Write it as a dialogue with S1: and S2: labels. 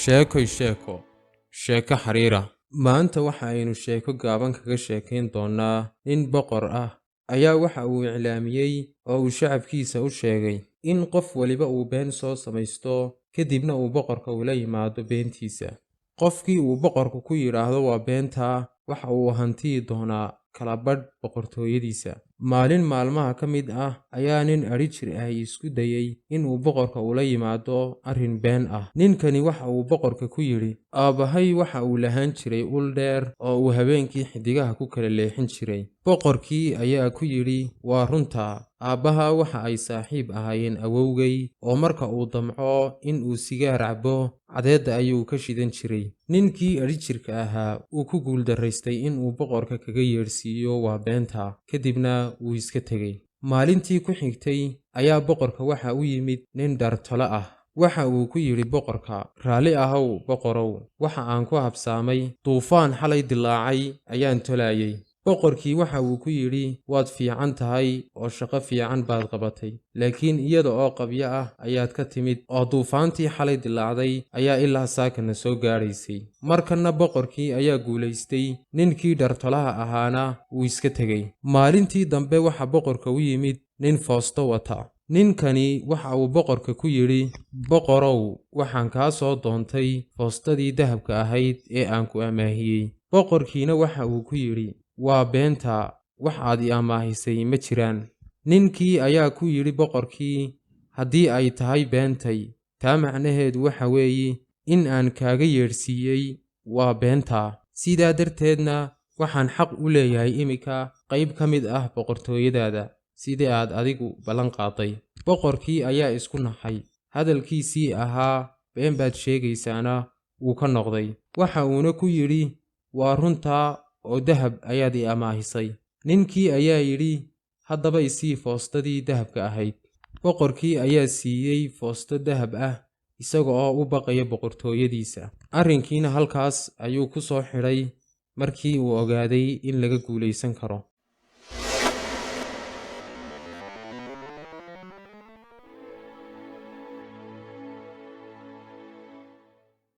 S1: Sheekoy sheeko, sheeko xariira. Maanta waxa aynu sheeko gaaban kaga sheekayn doonnaa nin boqor ah ayaa waxa uu iclaamiyey oo uu shacabkiisa u sheegay in qof waliba uu been soo samaysto, kadibna uu boqorka ula yimaado beentiisa. Qofkii uu boqorku ku yidhaahdo "Waa beentaa," waxa uu hantiyi doonaa kala badh boqortooyadiisa. Maalin maalmaha ka mid ah ayaa nin adhi jir ahi isku dayey in uu boqorka ula yimaado arrin been ah. Ninkani waxa uu boqorka ku yidhi, "Aabbahay waxa uu lahaan jiray ul dheer oo uu habeenkii xiddigaha ku kala leexin jiray." Boqorkii ayaa ku yidhi, "Waa runtaa, aabbaha waxa ay saaxiib ahaayeen awowgay, oo marka uu damco in uu sigaar cabbo, cadeedda ayuu ka shidan jiray." Ninkii adhi jirka ahaa uu ku guuldaraystay in uu boqorka kaga yeedhsiiyo "Waa beentaa," kadibna wuu iska tegey. Maalintii ku xigtay ayaa boqorka waxa u yimid nin dhartole ah. Waxa uu ku yidhi boqorka, "Raalli ahow, boqorow, waxa aan ku habsaamay duufaan xalay dilaacay ayaan tolaayay." Boqorkii waxa uu ku yidhi, "Waad fiican tahay oo shaqo fiican baad qabatay, laakiin iyada oo qabyo ah ayaad ka timid, oo duufaantii xalay dilaacday ayaa ilaa saakana soo gaadhaysay." Markanna boqorkii ayaa guulaystay, ninkii dhartolaha ahaana wuu iska tegey. Maalintii dambe waxa boqorka u yimid nin foosto wata. Ninkani waxa uu boqorka ku yidhi, "Boqorow, waxaan kaa soo doontay foostadii dahabka ahayd ee aan ku amaahiyey." Boqorkiina waxa uu ku yidhi, "Waa beentaa, wax aad i amaahisay ma jiraan." Ninkii ayaa ku yidhi boqorkii, "Haddii ay tahay beentay, taa macnaheedu waxa weeye in aan kaaga yeedhsiiyey "Waa beentaa." Sidaa darteedna waxaan xaq u leeyahay iminka qayb ka mid ah boqortooyadaada, sidii aad adigu ballan qaaday." Boqorkii ayaa isku naxay, hadalkiisii ahaa "Been baad sheegaysaana" wuu ka noqday. Waxa uuna ku yidhi, "Waa runtaa oo dahab ayaad i amaahisay." Ninkii ayaa yidhi, "Haddaba isii foostadii dahabka ahayd." Boqorkii ayaa siiyey foosto dahab ah, isaga oo u baqaya boqortooyadiisa. Arrinkiina halkaas ayuu ku soo xidhay markii uu ogaaday in laga guulaysan karo.